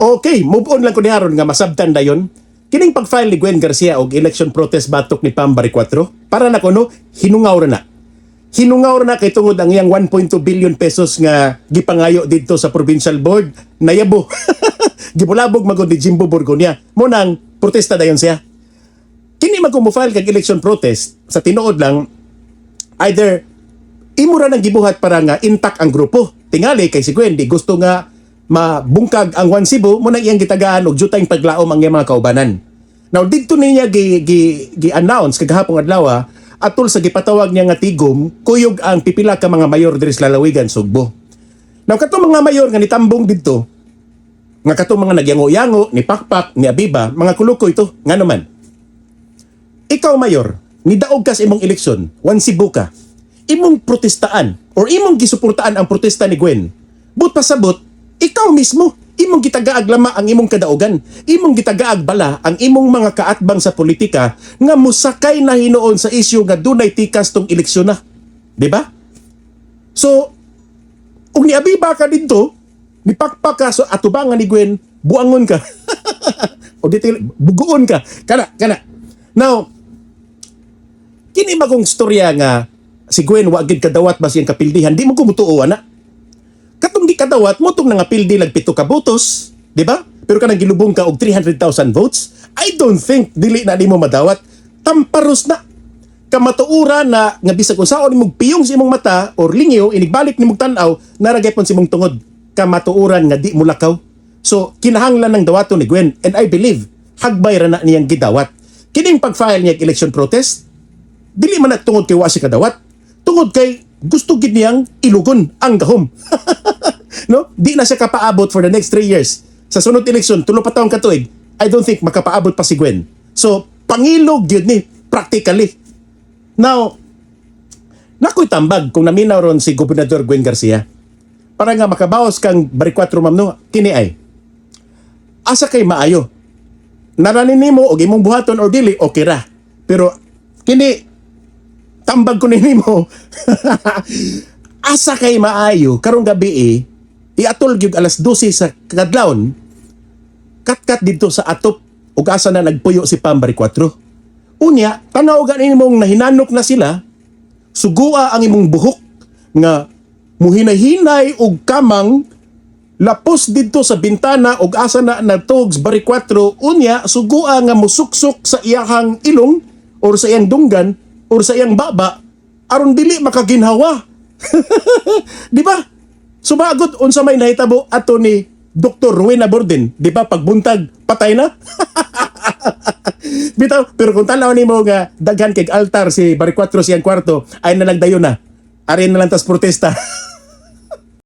Okay, move on lang ko ni aron nga masabtan dayon. Kining pag-file ni Gwen Garcia og election protest batok ni Pam Baricuatro, para na kuno hinungaw ra na. Hinungaw ra na kay tungod ang iyang 1.2 billion pesos nga gipangayo didto sa provincial board, nayabo. Gibulabog magod ni Jimbo Borgonia. Mo nang protesta dayon siya. Kini man kung mo-file kag election protest, sa tinuod lang, either imo ra nang gibuhat para nga intact ang grupo. Tingali kay si Gwen di gusto nga mabungkag ang One Cebu, mo nang iyang gitagaan og jutayng paglaom ang iyang mga kaubanan. Now didto niya gi announce kagahapon adlaw atol sa gipatawag niya nga tigom kuyog ang pipila ka mga mayor diri sa lalawigan Sugbo. Now katong mga mayor nga nitambong didto nga katong mga nagyango-yango ni Pakpak ni Abiba, mga kulukoy to. Ngano man, ikaw mayor, nidaog ka sa imong eleksyon, One Cebu ka. Imong protestaan or imong gisuportaan ang protesta ni Gwen. But pasabot, ikaw mismo, imong gitagaag lama ang imong kadaugan. Imong gitagaag bala ang imong mga kaatbang sa politika nga musakay na hinuon sa isyu nga dunay tikas tong eleksyon na. Di ba? So, ug ni Abiba ka didto, ni Pakpak ka so atubangan ni Gwen, buangon ka. O dito, buguon ka. Kana, kana. Now, kini magong storya nga si Gwen wa gid kadawat ba siyang kapildihan, di mo ko mutuo ana. Katong di kadawat mo tong nangapildi lag 7 ka botos, di ba? Pero kanang gilubong ka og 300,000 votes, I don't think dili na nimo madawat. Tamparos na. Kamatuoran na nga bisag unsaon nimong piyong sa imong mata or lingyo inigbalik nimong tan-aw, naa ra gyapon sa imong tungod. Kamatuoran nga di mo lakaw. So kinahanglan ng dawaton ni Gwen and I believe hagbay ra na niyang gidawat. Kining pag-file niya og election protest, dili man na tungod kay wa siya kadawat, tungod kay gusto gid niyang ilugon ang gahom, no? Di na siya kapaabot for the next 3 years. Sa sunod eleksyon, 3 pa taong katuig, I don't think makapaabot pa si Gwen. So pangilog gyud ni practically. Now, nakoy tambag kung naminaw ron si Gobernador Gwen Garcia. Para nga makabawas kang Baricuatro, ma'am, no, kini ay asa kay maayo. Naranin nimo og imong buhaton or dili, okay ra. Pero kini tambag ko nimo, asa kay maayo karong gabi eh, iatol gyud alas 12 sa kadlawon, katkat didto sa atop ug asa na nagpuyo si Pam Baricuatro. Unya, tanaw gani nimong nahinanok na sila, sugua ang imong buhok nga muhinay-hinay og kamang lapos didto sa bintana og asa na natugs Baricuatro. Unya sugua nga musuksok sa iyahang ilong or sa iyang dunggan or sa iyang baba aron dili makaginhawa, di ba? Sumagod unsa may nahitabo ato ni Dr. Rowena Borden, di ba? Pagbuntag, patay na. Bitaw, pero kung tanaw nimo nga daghan kay altar si Baricuatro siyang kwarto, ay na lang dayon na. Ari na lang tas protesta.